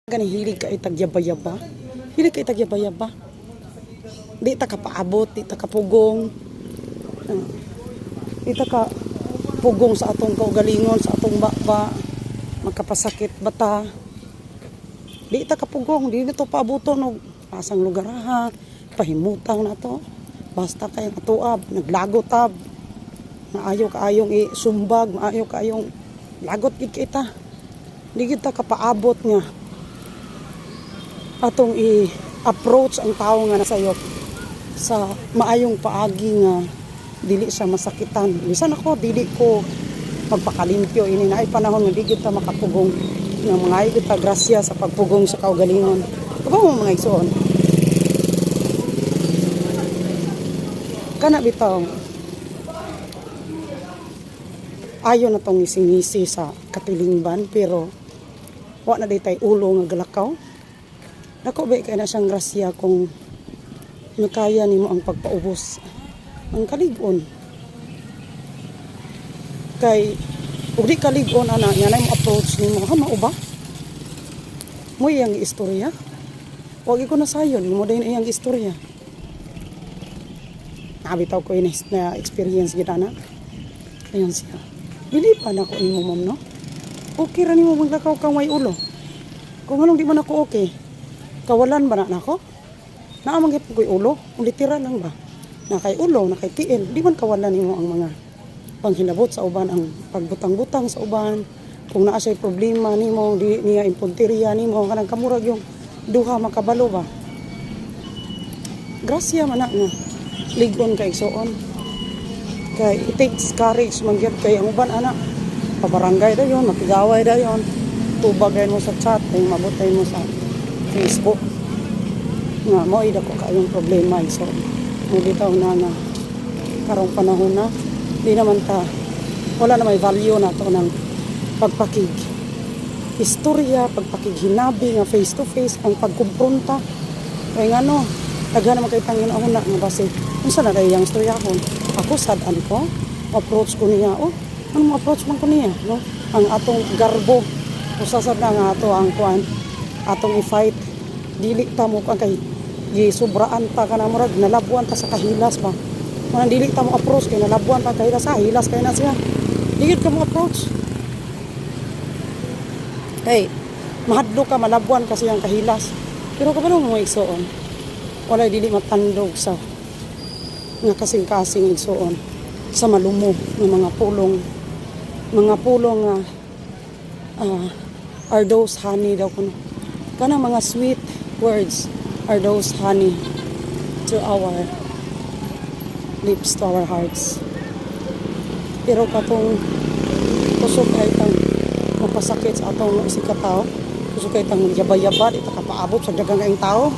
Gani hilig ka itagyaba-yaba. Hilig ka itagyaba-yaba. Di ta ka paabot, di ta ka pugong. Ah, di ta ka pugong sa atong kaugalingon, sa atong baba. Magkapasakit bata. Di ta ka pugong, di na to paabuton og asang lugar ha. Pahimutang na to. Basta kay atuab, naglagot tab. Maayo kaayong isumbag, maayo kaayong lagot gid kita. Di gid ta kapaabot nga atong i-approach ang tao nga nasayop sa maayong paagi nga dili siya masakitan. Bisan ako, dili ko magpakalimpyo ini na ay panahon nga di gid ta makapugong nga mga gid ta grasya sa pagpugong sa kaugalingon. Kabalo mo, mga igsoon? Kana bitaw ayo na tong ngisi sa katilingban, pero wa na day tay ulo nga galakaw. Dako ba kay na siyang grasya kung makaya nimo ang pagpaubos ang kalig-on. Kay ug di kalig-on ana nya na mo approach nimo ha, mao ba? Mo iyang istorya. Wag ko na sayon mo din iyang istorya. Nabitaw ko ini na experience gid ana. Ayan siya. Dili pa na ko nimo, ma'am, no? Okay ra nimo maglakaw kang way ulo. Kung anong di man ako okay. Kawalan ba na nako? Naa man gyud ko'y ulo, kung literal lang ba? Na kay ulo, na kay tiil, di man kawalan nimo ang mga panghilabot sa uban, ang pagbutang-butang sa uban. Kung naa siya'y problema nimo, di niya impunteriya nimo, kanang kamurag yung duha makabalo ba? Grasya man na nga ligon kay igsuon. Kay it takes courage man gyud, kay ang uban ana pabarangay dayon, makigaway dayon, tubag dayon mo sa chat, ay mabutay mo sa Facebook. Nga mao dako kaayong problema, igsoon. Mo bitaw na nga karong panahon na di naman ta, wala na may value na to ng pagpakig istorya, pagpakighinabi nga face to face, ang pagkumpronta. Kay ngano, daghan naman kay tangin na nga base unsa na kay iyang istoryahon. Ako sad-an ko, approach ko niya, oh, ano mo approach man ko niya, no? Ang atong garbo, usa sad na nga ato ang kuan, atong i-fight. Dili ta mo kuan kay gisubraan ta kana, murag nalabuan ta sa kahilas ba. Manang dili ta mo approach kay nalabuan ta kahilas, ha, hilas kay na siya. Di gid ka mo approach. Kay mahadlok ka, malabuan kasi ang kahilas. Pero kabalo mo, igsuon, walay dili matandog sa nga kasing-kasing, igsuon, sa malumo nga mga pulong, mga pulong nga are those honey daw kuno, kanang mga sweet words are those honey to our lips, to our hearts, pero katong kusog ay tang mapasakit sa atong isigkatao, kusog kay tang yaba-yaba, di ta kapaabot sa daghang kaayong tao,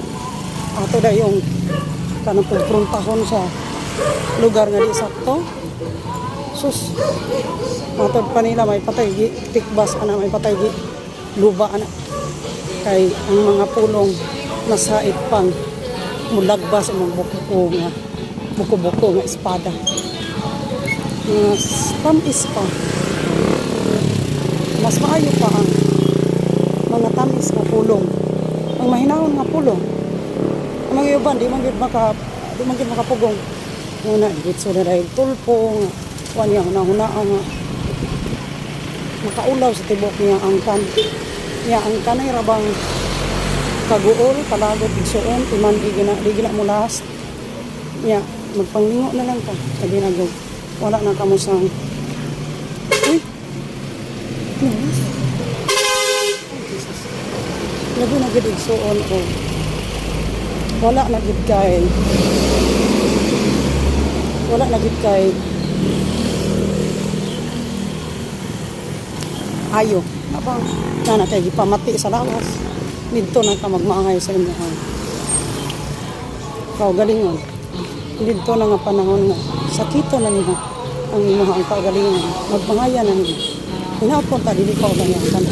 ato da yung kanang kumpruntahon sa lugar nga di sakto. Sus, matod pa nila may patay gi tikbas ana, may patay gi luba ana, kay ang mga pulong nasait pang mulagba sa imong buko nga buko-buko nga espada. Mas tamis pa, mas maayo pa ang mga tamis nga pulong, ang mahinahon nga pulong. Ang mga uban di man gyud makapugong una diretso na dahil tulpo nga kuan niya, hunahuna nga makaulaw sa tibok niya angkan niya, ang kanay rabang kaguol, kalagot, igsuon, timan di gina mo last niya, magpanglingo na lang ka, sabi na go wala na kamo sa uy, nice. Oh, Jesus. Labi na gid, igsuon, o wala na gid kay ayo abang na na kay gipamati sa lawas nidto na ka magmahay sa imong kaugalingon. Didto na nga panahon nga sakito na nimo ang imong ang kaugalingon, magmangaya na nimo. Hinaot ta dili ka uban kan.